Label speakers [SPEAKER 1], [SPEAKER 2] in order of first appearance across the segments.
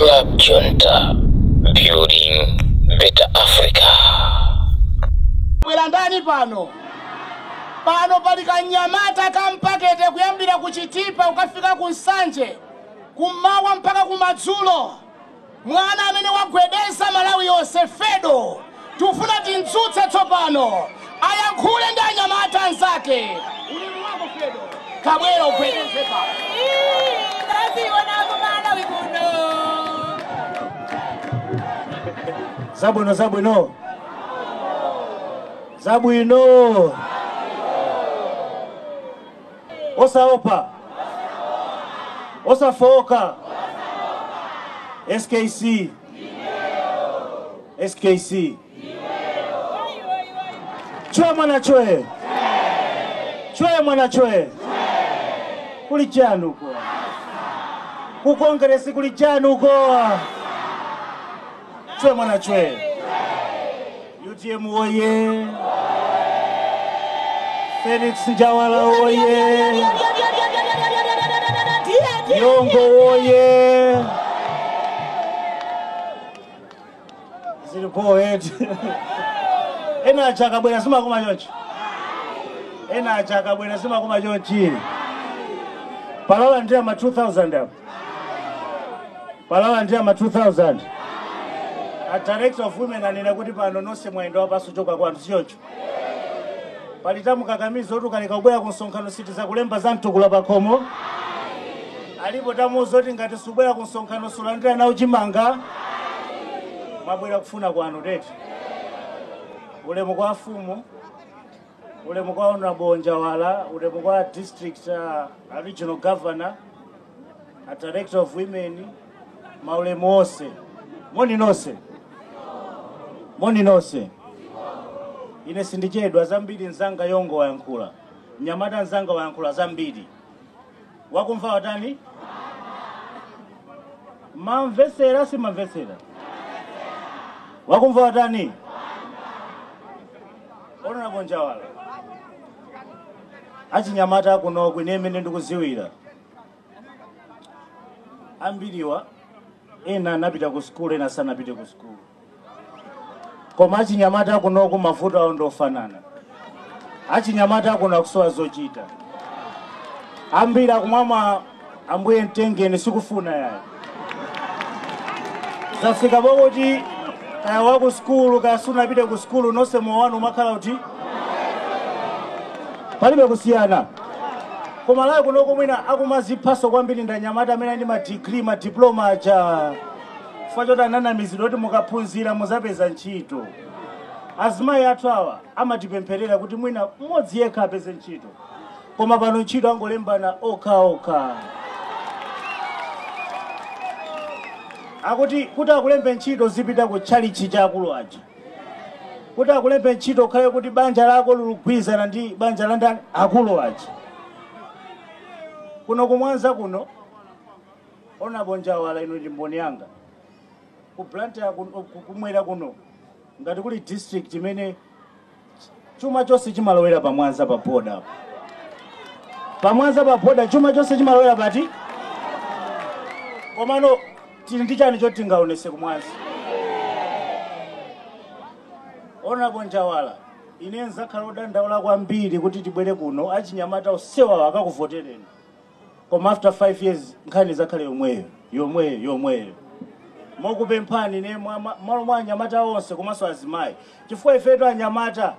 [SPEAKER 1] Club Junta, building better Africa.
[SPEAKER 2] Bwera ndani pano? Pano pali kanyamata kampakete kuyambira kuchitipa ukafika ku Nsanje, kummawa mpaka kumadzulo. Mwana amene wagwedeza Malawi yonse Fedo, tifuna timtsutse tsopano, ayankhule ndi anyamata anzake. Ulemu wako Fedo, kabwera ugwedeze pano.
[SPEAKER 3] Zabwino, zabwino. Zabwino. Osaopa. Osafoka. SKC. SKC. Chwe mwana chwe. Chwe mwana chwe. Kuli chani uko. Ku Congress kuli chani uko. Chwe mwana chwe. UTM oye. Felix Njawala oye. Yongo oye. Zilipo eti. Ena achaka bwera sima kuma chonchi. Ena achaka bwera sima kuma chonchi. Palala ndiye ma 2000 hapo. Palala ndiye ma 2000. A director of women anena kuti pano nonse mwendo wapaso choka kwanu sichocho. Palitamukakamiza kuti ukaleka kubwera ku msonkhano siti zakulemba za mtukula pakhomo. Alipo tamuuza kuti ngati subwera ku msonkhano sulandira nawo chimanga. Mwabwera kufuna kwanu tete. Ulemu kwa fumu, ulemu kwa Honorable Njawala, ulemu kwa district regional governor, a director of women, maulemu onse. Moni nonse. Moni nonse. Ine sindichedwa zambiri nzanga yongo wayankhula. Mnyamata nzanga wayankhula zambiri. Wakumva watani? Mamvesera si mamvesera. Wakumva watani? Honorable Njawala. Achinyamata kuno kwine mene ndikuziwira. Ambiriwa ena anapita ku school ena sanapite ku school. Koma achinyamata kuno ku mavuto awo ndofanana. Achinyamata kuno akusowa zochita. Ambiri akumwamwa ambuye mtengeni sikufuna yayi. Zafika poti kaya waku school kaya sunapite ku school nonse moyo wanu umakhala kuti palibe kusiyana. Koma layi kunoko mwina akumaziphaso kwambiri ndi anyamata amene ali ndi ma degree ma diploma aja. Chifukwa choti ananamizidwa kuti mukaphunzira muzapeza ntchito. Azimayi athu awa amatipempherera kuti mwina mmodzi yekha apeze ntchito. Koma pano ntchito angolembana okhaokha. Akuti kuti akulembe ntchito zipita ku tchalitchi cha akulu aja. Kuti akulembe ntchito ukhale kuti banja lako likugwirizana ndi banja la ndani akulu aja. Kuno kumwanza kuno Honorable Njawala ino ndi mboni yanga. Ku Blantyre kumwera kuno ngati kuli district imene chuma chonse chimalowera pamwanza pa border apo. Pamwanza pa border chuma chonse chimalowera pati? Komano tili ndi chani choti tingaonese kumwanza? Honorable Njawala, ine nzakhala odandaula kwambiri kuti tibwere kuno achinyamata osewa akakuvotereni. Koma after 5 years nkhani zakhale yomweyo, yomweyo, yomweyo. Mokupemphani ne malo mwa anyamata onse komanso azimayi. Chifukwa ifetu anyamata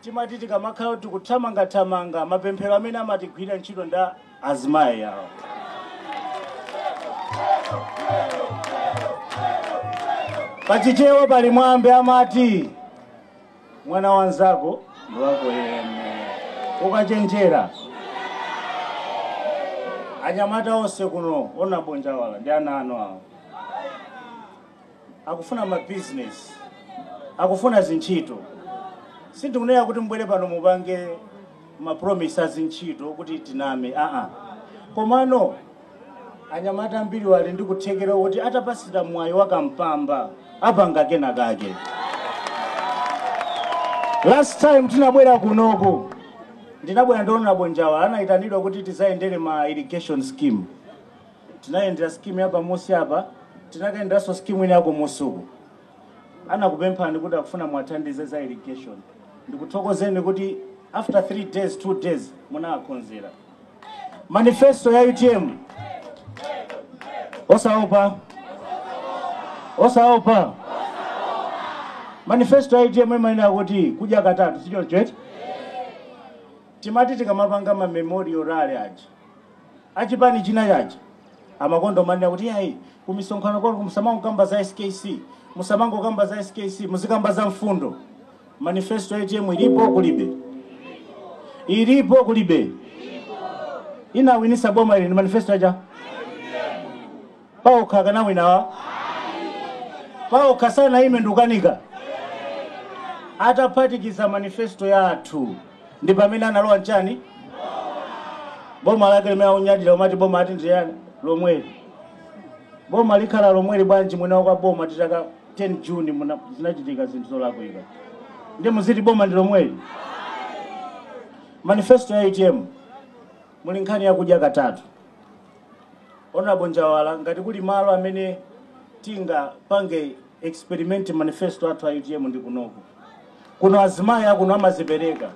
[SPEAKER 3] timati tikamakhala tikuthamangathamanga mapemphero amene amatigwira ntchito nda azimayi awo. Pachichewa pali mwambe amati mwana wanzako ndi wako yemwe. Ukachenjera. Anyamata onse kuno Honorable Njawala ndi ana anu awo. Akufuna ma business, akufuna zintchito. Sindikunena kuti mbwere pano mupange ma promise azintchito kuti tiname a. Komano anyamata ambiri wali ndi kuthekera kuti atapasira mwayi wakampamba apanga kena kake. Last time tinabwera kunoku ndinabwera ndi Honorable Njawala anayitanidwa kuti tizayendere ma irrigation scheme. Tinayendera scheme ya pamusi apa, Tinakaendanso scheme ina yako musuku, anakupemphani kuti akufuna mwathandize za irrigation. Ndikuthokozeni kuti after 3 days, 2 days munawakonzera. Manifesto ya UTM, osaopa, osaopa. Manifesto ya UTM imanena kuti kudya katatu, sichoncho eti? Timati tikamapanga ma memorial rally aja, achipani china chaja amakondo manena kuti ayi, kumisonkhano kwanu musamangokamba za SKC, musamangokamba za SKC, muzikamba za mfundo. Manifesto ya UTM ilipo kulibe? Ilipo kulibe? Inawinisa boma ili ni manifesto aja paokha kanawinawa paokha sana ime ndukanika. Ataphatikiza manifesto yathu ndi pamene analowa nchani boma lake limene akunyadira umati boma ati ndiyani lomweli. Boma likhala lomweli bwanji? Mwina kwa boma titaka 10 June muna zinachitika zinthu zolakwika, ndi muziti boma ndi lomweli. Manifesto ya UTM muli nkhani yakudya katatu. Honorable Njawala, ngati kuli malo amene tingapange experiment manifesto athu a UTM ndi kunoko. Kuno azimayi akuno amazipereka,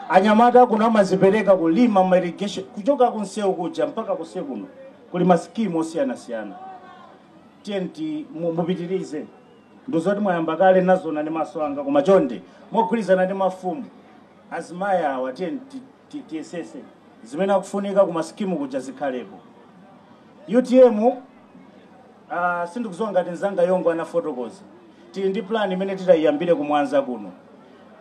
[SPEAKER 3] anyamata akuno amazipereka kulima ma irrigation kuchoka kunsewu kuja mpaka kunsewu kuno kuli maskimu osiyanasiyana. Tiyeni mupitirize, ndizoti mwayamba kale nazona ndi maso anga, koma chonde mogwirizana ndi mafumu, azimayi awa tiyeni tiyesese zimene akufunika ku maskimu kuja zikhalepo. UTM, sindikudziwa ngati nzanga yongo anafotokoza, tili ndi plan imene titayiyambire kumwanza kuno,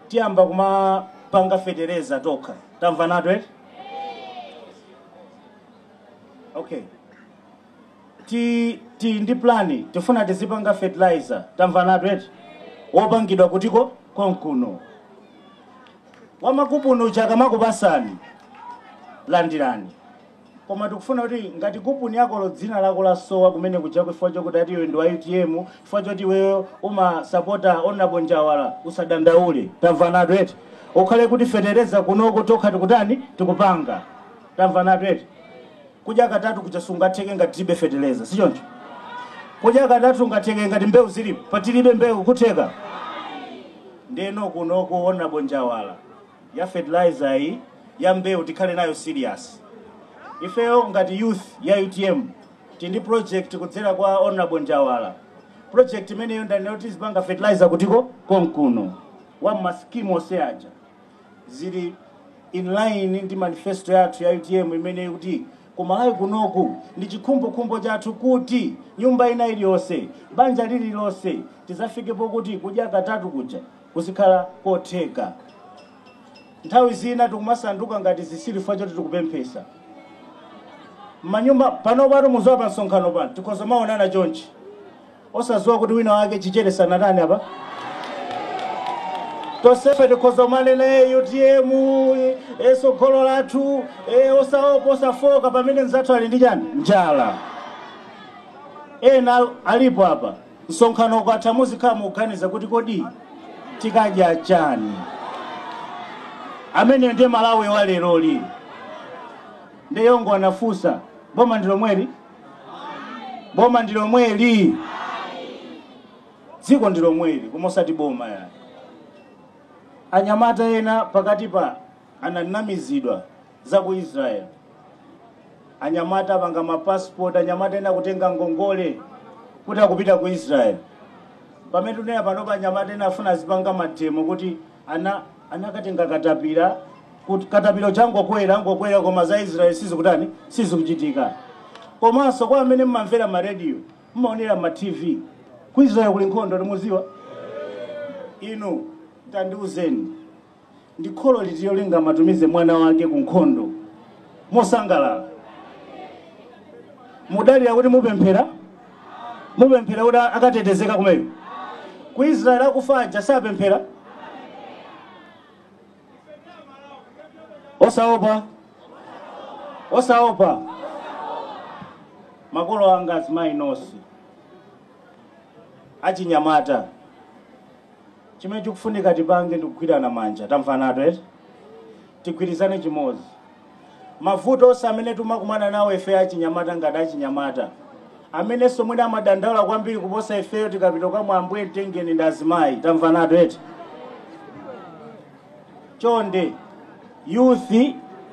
[SPEAKER 3] tiyamba kumapanga fetereza tokha. Tamva nato eti? Okay, ti ndi plan, tifuna tizipanga fertilizer. Tamva nato eti? Wopangidwa kutiko konkuno. Wamakupuni chakamakupasani, landirani, koma tikufuna kuti ngati kupuni yakolo dzina lako lasowa kumene kuja chifukwa chokuti ati iwe ndi wa UTM, chifukwa choti iweyo umasapota Honorable Njawala, usadandaule. Tamva nato eti? Ukhale kuti fetereza kunoko tokha tikutani, tikupanga. Tamva nato eti? Kudya katatu kuja sungatheke ngati tilibe fetereza, sichoncho? Kudya katatu ungatheke ngati mbewu zilipo, patilibe mbewu kutheka? Ndeno kunoko Honorable Njawala, ya fertilizer iyi, ya mbewu tikhale nayo serious. Ifeyo ngati youth ya UTM tindi project kudzera kwa Honorable Njawala. Project imeneyo ndanena kuti zipanga fertilizer kutiko konkuno wa maskimu ose aja zili in line ndi manifesto yathu ya UTM imene kuti kumalawi kunoku ndi chikhumbokhumbo chathu kuti nyumba ina iliyonse, banja lililonse, tizafikepo kuti kudya katatu kuja kuzikhala kotheka. Nthawi zina tikumasanduka ngati zisiri chifukwa choti tikupemphesa manyumba pano pato. Muzowa pa msonkhano pano tikhoza maonana chonchi osadziwa kuti wina wake chichere sanatani apa. Tonsefe tikhoza kumanena UTM tsogolo lathu, osaopa, osafoka, pamene mzathu ali ndi chani, njala. Ena alipo apa, msonkhano ukatha muzikhala mukuganiza kuti kodi tikadya chani? Amene ndiye Malawi wa leroli. Ndeyongo anafunsa, boma ndi lomweli? Boma ndi lomweli, dziko ndi lomweli, koma osati boma yani. Anyamata ena pakati pa ananamizidwa za ku Israel. Anyamata apanga mapassport, anyamata ena kutenga ngongole kuti akupita ku Israel. Pamene tunena panopa, anyamata ena afuna azipanga mademo kuti ana anakatenga katapira, kuti katapira changokwera angokwera, koma za Israel sizikutani, sizikuchitika. Komanso kwa amene mmamvera marediyo, mmaonera ma TV, ku Israel kuli nkhondo, timuziwa inu. Tandiuzeni, ndi kholo litiyo lingamatumize mwana wake ku nkhondo mosangalala? Mudalira kuti mupemphera, mupemphera kuti akatetezeka kumeko ku Israel? Akufa aja sapemphera? Osaopa, osaopa. Makolo anga, azimayi nonse, achinyamata, chimene chikufunika tipange ndikugwirana manja. Tamvanatu eti? Tigwirizane chimodzi. Mavuto onse amene timakumana nawo ife achinyamata, ngati achinyamata Amenenso mwina amadandaula kwambiri kuposa ifeyo tikapita kwa mwambuye mtengeni ndi azimayi. Tamvanatu eti? Chonde, youth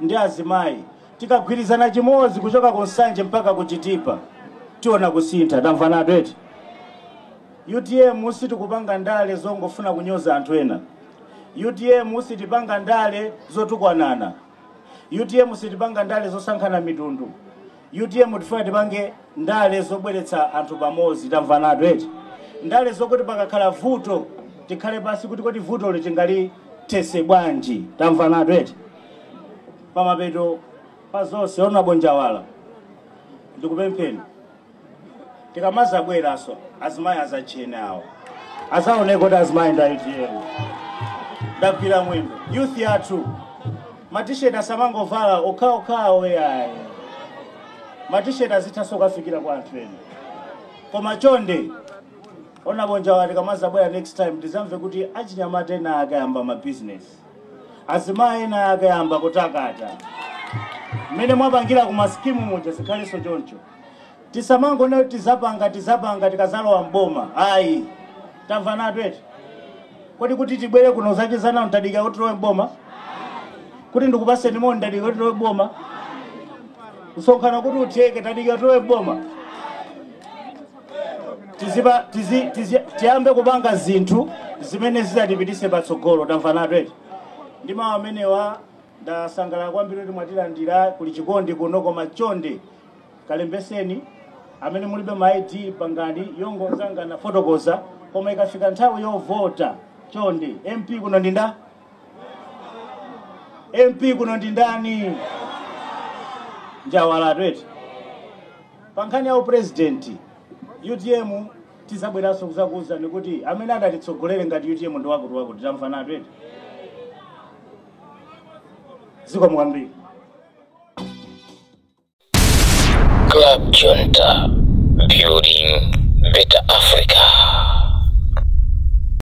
[SPEAKER 3] ndi azimayi tikagwirizana chimodzi kuchoka ku Nsanje mpaka ku Chitipa, tiona kusintha. Tamvanatu eti? UTM sitikupanga ndale zongofuna kunyoza anthu ena. UTM sitipanga ndale zotukwanana. UTM sitipanga ndale zosankhana mitundu. UTM tifuna tipange ndale zobweretsa anthu pamodzi. Tamvanatu eti? Ndale zokuti pakakhala vuto tikhale pasi kuti kodi vuto litingalithese bwanji. Tamvanatu eti? Pamapeto pa zonse, Honorable Njawala, ndikupempheni, tikamazabweranso azimayi azachene awo azaoneka kuti azimayi ndi UTM. Ndagwira mwendo. Youth yathu, matisheti asamangovala okhaokhawo yayi, matisheti azithanso kukafikira kwa anthu ena. Koma chonde, Honorable Njawala, tikamazabwera next time tizamve kuti achinyamata ena akayamba mabizinesi, azimayi ena akayamba kutakata. Mmene mwapangira ku masikimu muja zikhalenso choncho. Tisamangone kuti tizapanga, tizapanga tikazalowa mboma, ayi. Tamvanatu eti? Kodi kuti tibwere kuno zachezana ntadika kuti tilowe mboma? Kuti ndikupaseni moni ndadika kuti tilowe mboma? Kusonkhana kuti utheke tadika tilowe mboma? Tizipa tizi, tizi, tiyambe kupanga zinthu zimene zidzatipitise patsogolo. Tamvanatu eti? Ndi mawu amenewa, ndasangalala kwambiri kuti mwatilandira, kuli chikondi kuno. Koma chonde, kalembeseni. Amene mulibe ma ID, pangani yongozanga na fotokoza. Koma ikafika nthawi yovota, chonde, MP kuno ndi nda MP kuno ndi ndani? Njawala eti? Pa nkhani ya upresident, UTM tizabweranso kuzakuwuzani kuti amene adatitsogolere ngati UTM ndi wakuti wakuti. Tamvanatu eti? Zikomo kwambiri.
[SPEAKER 1] Club Junta, building better Africa.